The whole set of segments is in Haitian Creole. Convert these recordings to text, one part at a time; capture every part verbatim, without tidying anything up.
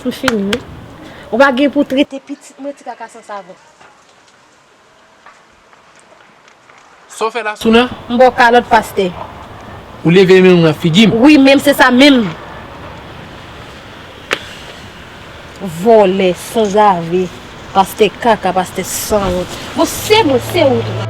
M fini, wi. Ou pa gen pou trete pitit mwen ti kaka san savon. Sa w fè la, Souna? M ba w kalòt, pastè. Ou leve men w nan figi m? Wi, men m se sa menm. Vòlè, sanzave, pastè kaka, pastè sanwont. Bon, se mwen, se ou tou.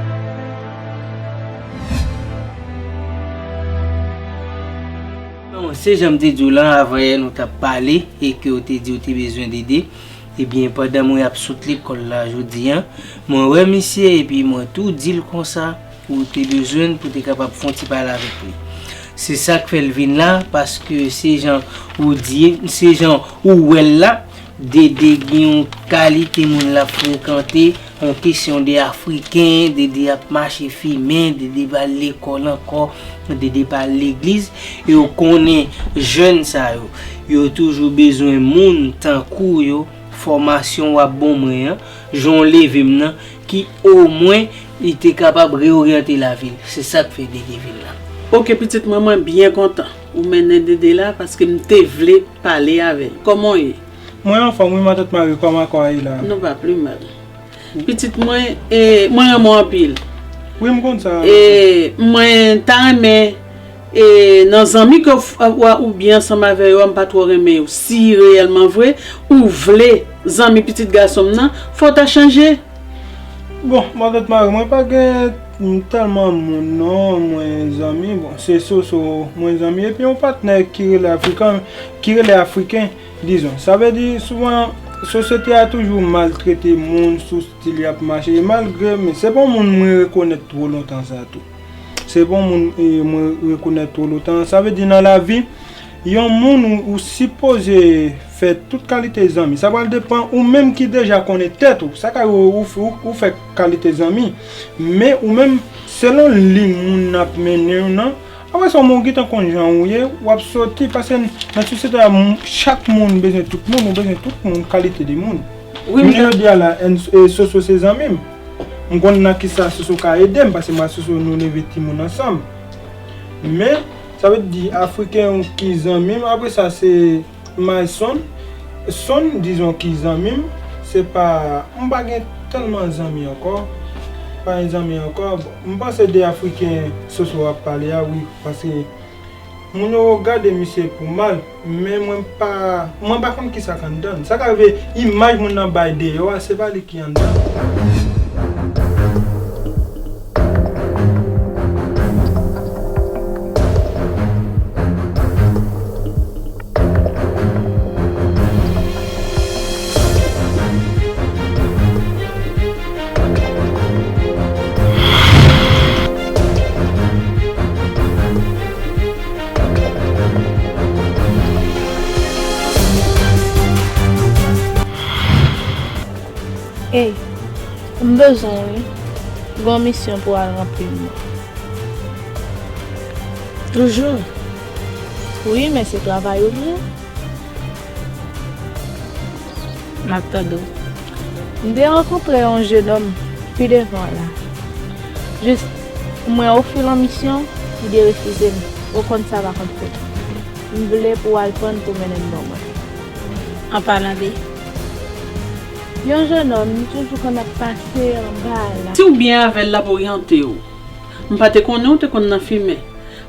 Bon, se jan m te di w lan, avan yè nou t ap pale e ke w te di w te bezwen Dede. Ebyen, pandan mwen ap sot lekòl la jodi a, mwen wè misye epi mwen tou di l konsa ou te bezwen l pou te kapab fè yon ti pale avèk li. Se sa k fè l vin la, paske se jan ou di, se jan ou wè l la, Dede gen yon kalite moun l ap frekante, yon kesyon de Afriken, Dede ap mache fimen, Dede pa al lekòl ankò, Dede pa al legliz, e ou konnen jèn sa yo, yo toujou bezwen moun tankou yo, fòmasyon w ap ban mwen an, jan w leve m nan, ki omwen li te kapab reoryante lavi l. Se sa k fè Dede vin la. Oke pitit mwen, mwen byen kontan ou mennen Dede la paske m te vle pale avè l. Kòman w ye? Mwen anfòm wi matant Mari, kòman kò a ye la? Nou pa pli mal. Pitit mwen, e, mwen renmen w anpil. Wi m konn sa. E, mwen ta renmen E nan zanmi ke w a oubyen ansanm avè yo a m pa twò renmen yo. Si reyèlman vre ou vle zanmi pitit gason m nan, fò w ta chanje. Bon, matant Mari, mwen pa gen tèlman moun non, mwen zanmi, bon, se Soso mwen zanmi, epi yon patnè ki rele Afrikan, ki rele Afriken, dizon. Sa vle di, souvan, sosyete a toujou maltrete moun sou stil y ap mache, e malgre, men se pa yon moun mwen rekonèt twò lontan sa tou. Se pa yon moun mwen rekonèt twò lontan. Sa vle di nan lavi, yon moun ou, ou sipoze fè tout kalite zanmi. Sa pral depann ou menm ki deja konnen tèt ou. Sa ka rive ou, ou, ou fè kalite zanmi. Men ou menm, selon liy moun nan ap mennen w nan, apre sa ou menm ou gentan konn jan ou ye, w ap soti. Paske nan sosyete a, chak moun bezwen tout moun, ou bezwen tout moun, kalite de moun. Jounen jodi a la, Soso se zanmi m. M konn nan kisa Soso ka ede m, paske m ak Soso nou leve timoun ansanm. Men, sa vle di Afriken ki zanmi m, apre sa se Mayson. Son, dizon ki zanmi m, se pa, m pa gen tèlman zanmi ankò. Pa gen zanmi ankò. M panse de Afriken Soso ap pale a, wi, paske Moun yo gade misye pou mal, men mwen pa, mwen pa konn kisa k anndan l. Sa ka rive, imaj moun nan bay deyò a, se pa li ki anndan l. Ey, m bezwen w wi. Gen yon misyon pou w al ranpli pou mwen. Toujou? Wi, men se travay ou vre. M ap tande w. M te rankontre yon jenòm pi devan la. Jis mwen ofri l yon misyon, li te refize m. Ou konn sa pa konn fèt. M vle pou w al pran l pou mennen l ban mwen. An palan de? Yon jenòm, li toujou konn ap pase anba la. Si w byen avè l, l ap oryante w. M pa te konnen w te konn nan fimen.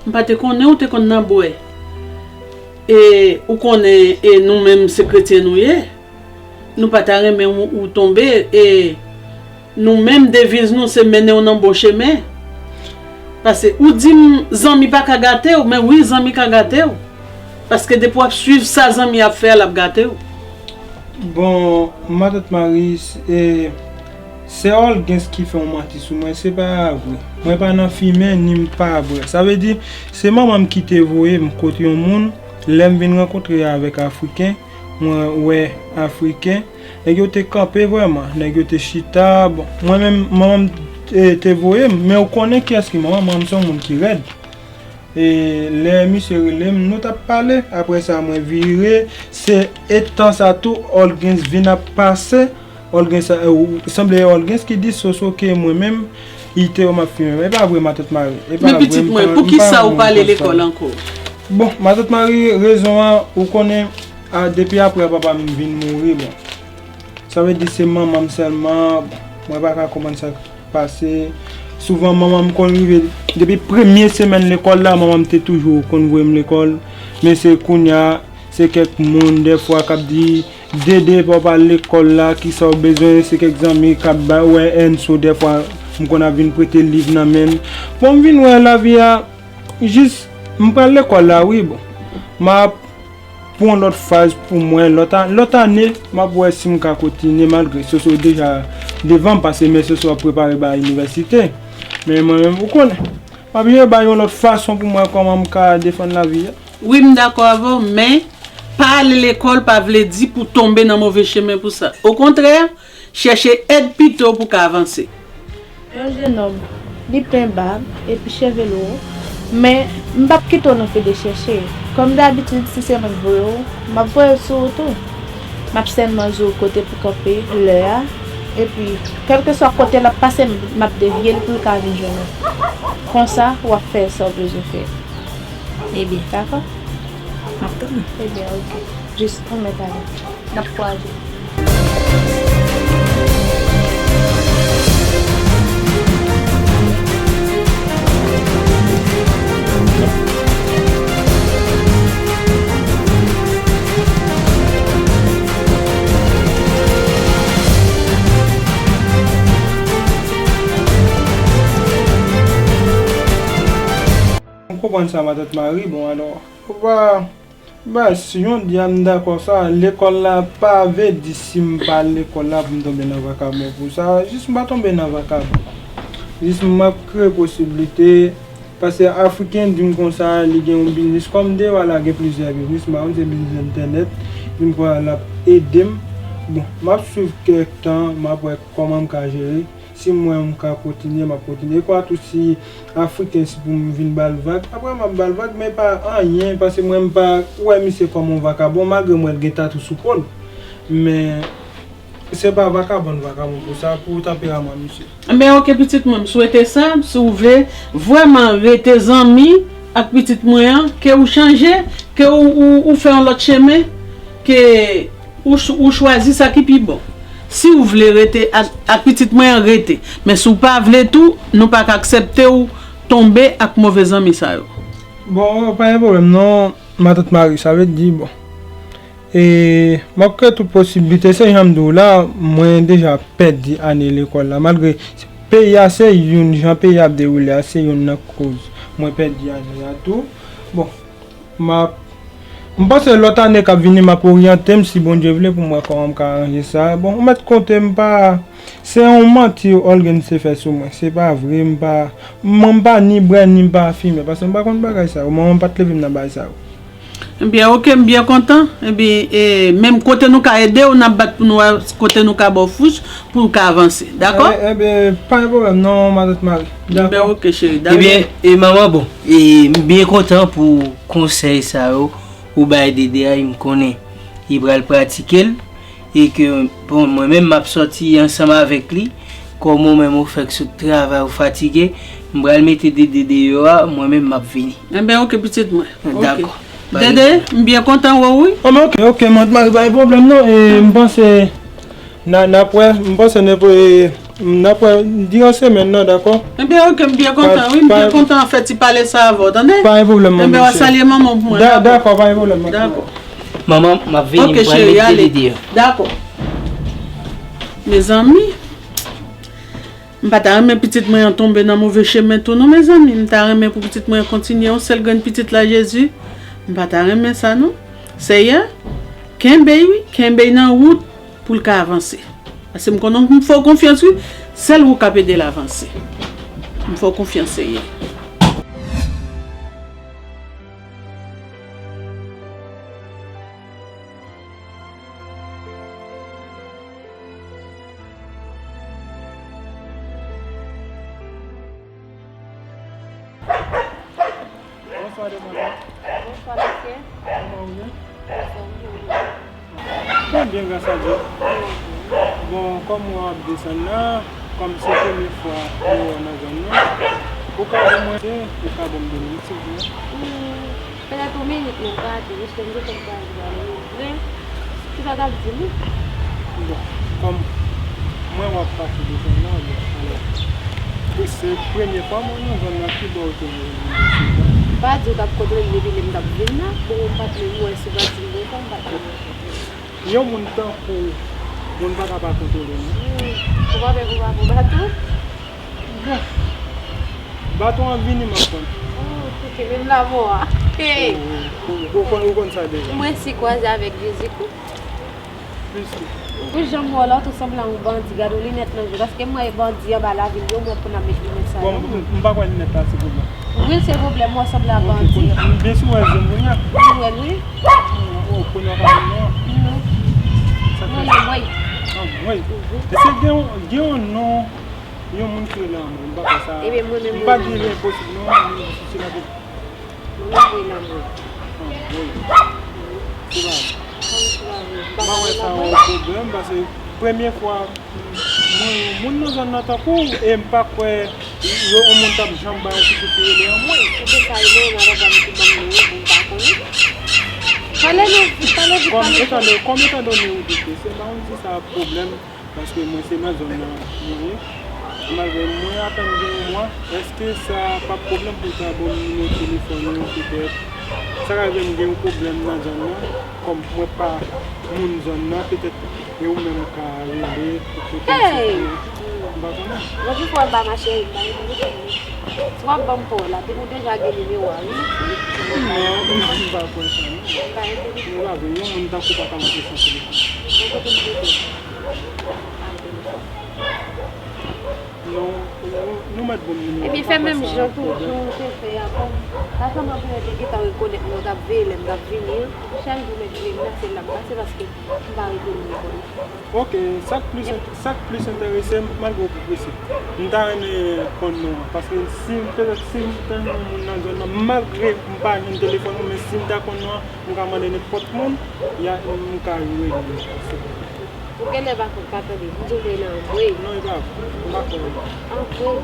M pa te konnen w te konn nan bwè. E ou konnen e nou menm se kretyen nou ye. Nou pa ta renmen ou, ou tonbe e nou menm deviz nou se mennen w nan bon chemen. Paske ou di m zanmi pa ka gate w, men wi zanmi ka gate w. Paske depi w ap swiv sa zanmi ap fè a l ap gate w. Bon, matant Mari, e, se Olgens ki fè yon manti sou mwen, se pa vre. Mwen pa nan fimen, ni m pa bwè. Sa vle di, se manman m ki te voye m kot yon moun, lè m vin rankontre avèk Afriken, mwen wè Afriken, nèg yo te kanpe vrèman, nèg yo te chita, bon, mwen menm, manman m te, te voye m, men ou konnen kiyès ki manman m, manman m se yon moun ki rèd. E lè misye rele m, nou t ap pale. Apre sa, mwen vire. Se etan sa tou, Olgens vin ap pase. Olgens, e, ou, sanble e Olgens ki di Soso ke mwen menm, li te wè m ap fimen. E pa vre, matant Mari. E pa vre. Men pitit mwen, poukisa ou pa ale lekòl ankò? Bon, matant Mari, rezon an, ou konnen, A, depi apre papa m vin mouri, bon, sa vle di se manman m sèlman, bon, mwen pa ka konprann sa k pase. Souvan, manman m konn rive, depi premye semèn lekòl la, manman m te toujou konn voye m lekòl. Men se kounye a, se kèk moun, dèfwa, k ap di, Dede, pa w pa al lekòl la, kisa w bezwen? Se kèk zanmi k ap ba, wè Enso, dèfwa, m konn ap vin prete liv nan men l. Bon, m vin wè lavi a, jis, m pral lekòl la, wi, bon. M ap pou yon lòt faz pou mwen, lòt a-, lòt ane, m ap wè si m ka kontinye, malgre Soso deja devan m, paske men Soso ap prepare bay inivèsite. Men mwen menm, ou konnen, m ap jere bay yon lòt fason pou mwen kòman m ka defann lavi a. Wi, m dakò avè w, men pa ale lekòl pa vle di pou tonbe nan move chemen pou sa. Okontrè, chèche èd pito pou w ka avanse. Yon jenòm, li penn bab epi cheve l wo, men m p ap kite w nan fede chèche. Kòm dabitid, si se mwen k voye w, m ap voye l sou ou tou. M ap sèlman di w kote pou kanpe lè a, epi kèlkeswa kote l ap pase, m ap devye l pou l ka vin jwenn ou. Konsa, w ap fè sa w bezwen fè. Ebyen. Dakò? M ap tann ou. Ebyen, oke. Jis yon mèt ale. N ap kwaze. M konprann sa, matant Mari. Bon, alò, ou pa, ba, si yon di a m dakò sa, lekòl la pa vle di si m pa al lekòl la pou m tonbe nan vakabon pou sa. Jis m pa tonbe nan vakabon. Jis m ap kreye posiblite, paske Afriken di m konsa, li gen yon biznis. Kòm Dewala gen plizyè biznis, m pa konn se biznis entènèt, di m konsa l ap ede m. Bon, m ap swiv kèk tan, m ap wè kòman m ka jere. Si m wè m ka kontinye, m ap kontinye. Kwa tou si Afriken, si pou m vin ba l vag, apre m ap ba l vag, men pa anyen, paske mwen m pa wè misye kòm yon vakabon, malgre m wè l gen tatou sou po l. Men se pa vakabon, vakabon pou sa, pou tanperaman misye. Enben, oke, pitit mwen, m swete sa, si w vle vrèman rete zanmi ak pitit mwen an, ke ou chanje, ke ou, ou, ou fè yon lòt chemen, ke ou ch-, ou chwazi sa ki pi bon. Si w vle rete ak, ak pitit mwen an, rete. Men si w pa vle tou, nou pa ka aksepte w tonbe ak move zanmi sa yo. Bon, pa gen pwoblèm non, matant Mari, sa vle di, bon. E, m ap kreye tout posiblite, se jan m di w la, mwen deja pèdi ane lekòl la, malgre peyi a se youn, jan peyi a ap dewoule a, se youn nan koz mwen pèdi ane a tou. Bon, m ap, m panse lòt ane k ap vini, m ap oryante m, si Bondye vle, pou m wè kòman m ka ranje sa. Bon, ou mèt konte, m pa, se yon manti Olguens te fè sou mwen. Se pa vre, m pa, mwen, m pa ni bwè, ni m pa fimen, paske m pa konn bagay sa yo. Manman m pa t leve m nan bagay sa yo. Ebyen, oke, m byen kontan. Ebyen, e, menm kote nou ka ede w, n ap bat pou nou wè kote nou ka ba w fous pou w ka avanse. Dakò? E, ebyen, pa gen pwoblèm non, matant Mari. Dakò. Ebyen, oke, cheri, dakò. Ebyen, e, manman, bon, e, m byen kontan pou konsèy sa yo ou bay Dede a, e m konnen li pral pratike l, e ke, bon, mwen menm, m ap sòti ansanm avèk li, kòm ou menm ou fèk sot travay, ou fatige, m pral mete Dede deyò a, mwen menm, m ap vini. Enben, oke, pitit mwen. Oke. Dakò. Dede, m byen kontan wè w, wi. Anben, oke, oke, matant Mari, pa gen pwoblèm non, e, m panse, n a, n ap wè, m panse n ap, e, n ap wè diran semèn nan, dakò? Enben, oke, m byen kontan, wi, m byen kontan fè ti pale sa avè w, tande? Pa gen pwoblèm, manmi. Enben, w a salye manman w pou mwen, dakò? Dakò, pa gen pwoblèm, matant Mari. Dakò. Manman, m ap vini, m pral mete Dede deyò. Dakò. Mezanmi, m pa ta renmen pitit mwen an tonbe nan move chemen tou non, mezanmi. M ta renmen pou pitit mwen an kontinye yon sèl grenn pitit la, Jezi. M pa ta renmen sa non. Seyè, kenbe l, wi, kenbe l nan wout pou l ka avanse. Paske m konnen m fè w konfyans, wi. Sèl ou k ap ede l avanse. M fè w konfyans, Seyè. Bonswa, demwazèl. Bonswa, mesye. Kòman ou ye? Anfòm, wi. Mwen byen, gras a Dye. Bon, kòm w ap desann nan, kòm se premye fwa mwen wè w nan zòn nan, ou ka di mwen, ou ka ban m de minit, silvouplè? Pètèt yon minit, men m pa di, paske m gentan pral di a, men vre, ki sa w t ap di m? Bon, kòm mwen w ap pase devan nan, bon, alò, pou se premye fwa mwen nan zòn nan, ki bò w te vin nan? Pa di w t ap kontwole m depi lè m t ap vin nan, bon, m pa t menm wè si w pa di m bonjou, m pa t menm wè. Yon moun tankou w, moun pa ka pa kontwole w, non. Hmm, ou pa pè pou pa pran baton? Bon, baton an vini, m ap pran. Oh, ok, menm la mò a. Hey! Ou, ou, ou konn, ou konn sa deja. Mwen si kwaze avèk Jezi kou. Plis ou. Pou jan m wè w la, ou tou sanble a yon bandi. Gade yon linèt nan je w. Paske m wè bandi anba lavil yo, mwen pou n ap met linèt sa yo. Bon, m, m pa kwè linèt la se pwoblèm. Wi, se pwoblèm, mwen sanble a Ok, bandi. kounye a, m byen si w wè je m kounye a. Ou wè l, wi. Oh, kounye a w pa vin non. Sa fè Mwen menm, wi. Anmwey. Èske gen, gen yon non yon moun ki rele Anmwey? M pa kwè sa. Ebyen, mwen menm, M pa mwen di menm. Enposib non, men difisil avèk Mwen menm, mwen menm. Anmwey. Se pa. Kòman se pa vre? M M pa pa wè konn sa Anmwey. Yon pwoblèm, paske premye fwa mwen yon moun nan zòn nan tankou w, e m pa kwè yon moun t ap janm bay yon pitit ki rele Anmwey. Ou te sa e mwen, mwen pa m ki ban m non an, pou m pa konnen. Pale non, vit, pale vit, Kòm pale etan vit. Donné, kòm etan Donné ou di ke se pa yon ti sa pwoblèm, paske mwen se nan zòn nan mwen ye. Malgre mwen apèn gen yon mwa, èske sa p ap pwoblèm pou w ta ban m nimewo telefòn ou petèt? Sa ka rive m gen yon pwoblèm nan zòn nan, kòm mwen pa moun zòn nan, petèt e ou menm ou ka rele pou pote yon ti Hey! kou. M pa konnen. Bon, ki fwa m ba ma chérie, m ba li telefòn li. Si w ap ban m pa w la, ou deja gen nimewo a, wi. Non, m pa kwè sa non. M ba li telefòn. Ou pa vle, yon moun tankou w pa ka monte san telefòn. Mwen kote m rete. Ba li telefòn. Non, nou, nou mèt ban m nimewo. Epi fè menm jan tou, jan ou te fè a, kòm sa sanble pou yo te gentan rekonèt mwen, yo t ap veye lè m t ap vini an. Chak jou mèt veye m la, se la m pase paske m pa rete nan lekòl. Ok, sa k plis, sa k plis enterese m, malgre w prese, m ta renmen konn non an. Paske si, petèt si m te yon moun nan zòn nan, malgre m pa jwenn telefòn ou, men si m ta konn non an, m ka mande nenpòt moun, y a, m ka rele li. Ou genlè pa konn, pa tande, m di w rele Anmwey. Non, e pa vre. M pa kwè. Anmwey.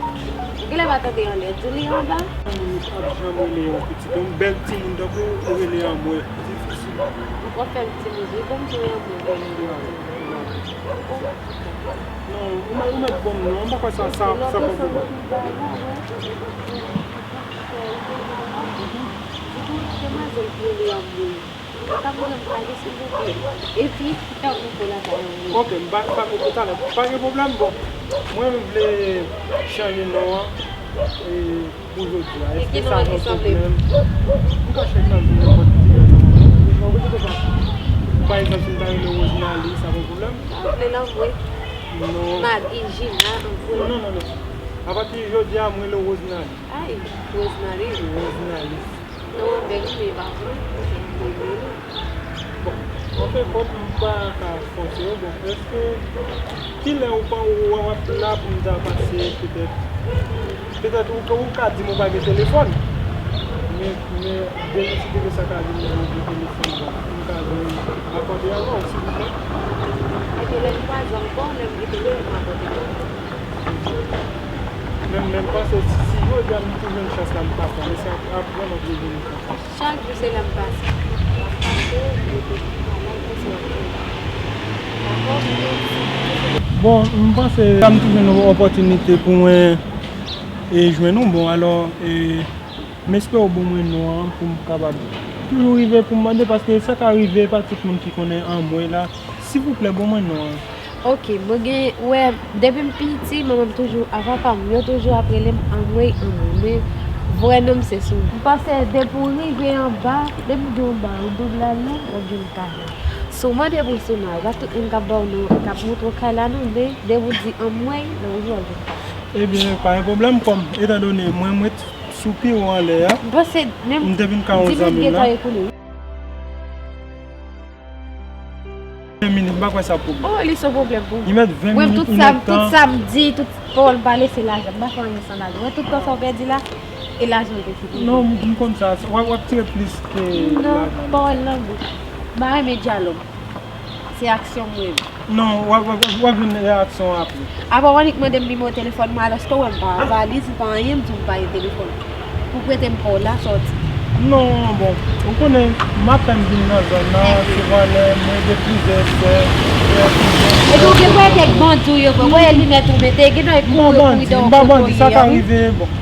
Ou genlè pa tande anlè, di li anba. Yon moun ap janm rele yon pitit, yon bèl timoun tankou w rele Anmwey. Difisil. W ap fè m timoun, wi, ban m di w Anmwey. Non, ou mèt, ou mèt ban m non, m pa kwè sa, sa, sa pran pwoblèm. Demwazèl ki rele Anmwey. Ou ka voye m ale, silvouplè? Epi, fè yon fo lakay Anmwey. Ok, m pa, pa, talè, pa gen pwoblèm, bon. Mwen, m vle chanje non an, e, pou jodi a. E Èske ki sa non an gen ki sanble? Pwoblèm? M ka chèche nan nenpòt ti non. Pa egzanp, si m ta rele Rosenalie, sa gen pwoblèm? Sa vle l Anmwey? Non. Magi, Jina, Anmwey. Non, non, non. Apati jodi a, m rele Rosenalie. Ay, Rosenalie. Rosenalie. Non, bèl, men pa vre. Bon, anfen, kòm m pa ka fòse w, bon, èske kilè ou pa, ou w ap la pou m ta pase, petèt, petèt ou, ou ka di m ou pa gen telefòn, men, men demen si Dye vle sa ka vin mwen gen telefòn, bon, pou m ka jwenn akòde avè w, silvouplè. Epi lè m kwaze ankò, lè m gen telefòn, m apòte telefòn. Men, men m panse si, si jodi a m tou jwenn chans la, m pa pran, men se ap, ap vrèman vle vin pran. Chak jou se la m pase. M ap pase, m rete pi malad, men se yon jou. Dakò? Bon, m panse la m tou jwenn yon opòtinite pou mwen e jwenn ou. Bon, alò, e, m espere w ban mwen non an pou m kapab toujou rive pou m mande, paske sa ka rive, pa tout moun ki konnen Anmwey la. Silvouplè, ban mwen non an. Ok, mwen gen, wè, depi m piti, manman m toujou, a papa m, yo toujou ap rele m Anmwey, Anmwey, men vrè non m se Soumay. M panse depi w rive anba, depi w gen yon ba, yon doub lalè, w ap jwenn kay la. Si w mande pou Soumay, pa tout moun k ap ba w non, k ap montre w kay la non, men depi w di Anmwey, nan yon jou w ap jwenn kay la. Ebyen, pa gen pwoblèm, kòm, etan done mwen, mwen t sou pi wo anlè a, M panse menm m te vin ka yon di minit zanmi m la. Gentan ekoule, wi. Ven minit, m pa kwè sa pwoblèm. Oh, li se yon pwoblèm pou Li mèt ven mwen, minit, tout yon sa, nèg tout tan. Sa m di, tout pawòl m pale, se lajan. M pa fè anyen san lajan. Mwen, tout tan sa w pèdi la, e lajan l te fouti. Non, m, m konn sa. W ap, w ap tire plis ke Non, lajan. Pawòl nan bouch. M pa renmen dyalòg. Se aksyon m renmen. Non, w ap, w ap, w ap jwenn reyaksyon apre. Apre w annik mande m nimewo telefòn mwen, alòske w wè m pa an valiz, m pa anyen, m di w m pa gen telefòn. Pou prete m pa w la, sòti. Non, bon, ou konnen, maten m vin nan zòn nan, souvan lè mwen gen plizyè sè, frè, plizyè Epi ou gen kwè kèk bandi ou yo vre, kwè limyè tou mete, gen nan Mwen kouri bandi, kouri m pa dèyè bandi, sa ka wi. Rive, bon.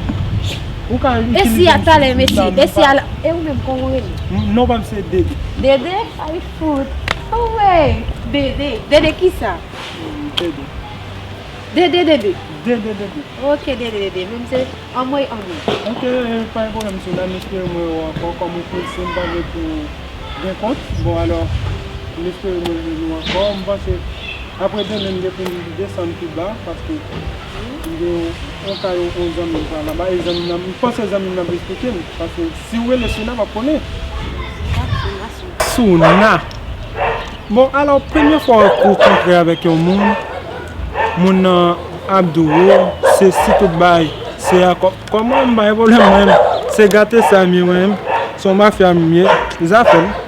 Ou ka E si a talè, mesi, e si a la, e ou menm kon ou rele? Non, pa m se Dede. Dede? Ay fout. Wey, Dede. Dede kisa? Dede. Dede, Dede. Dede, Dede. Ok, Dede, Dede. Menm se anmwey, anmwey. Ok, pa gen pwoblèm sou la, m espere mwen wè w ankò, kòm ou konnen m pa gen pou gen kont. Bon, alò, m espere mwen jwenn ou ankò. M panse, apre demen, m gen pou m desann pi ba, paske m gen yon kay yon zanmi m pral anba, e zanmi m nan, m panse zanmi m nan ap esplike m, paske si w rele Souna, m ap konnen. Souna. Bon, alò, premye fwa ou kontre avèk yon moun, moun nan ap di w, se si tout bagay, se a kò-, kòman m bay pwoblèm mwen, se gate sa mi mwen, se yon mafya m ye, zafè l.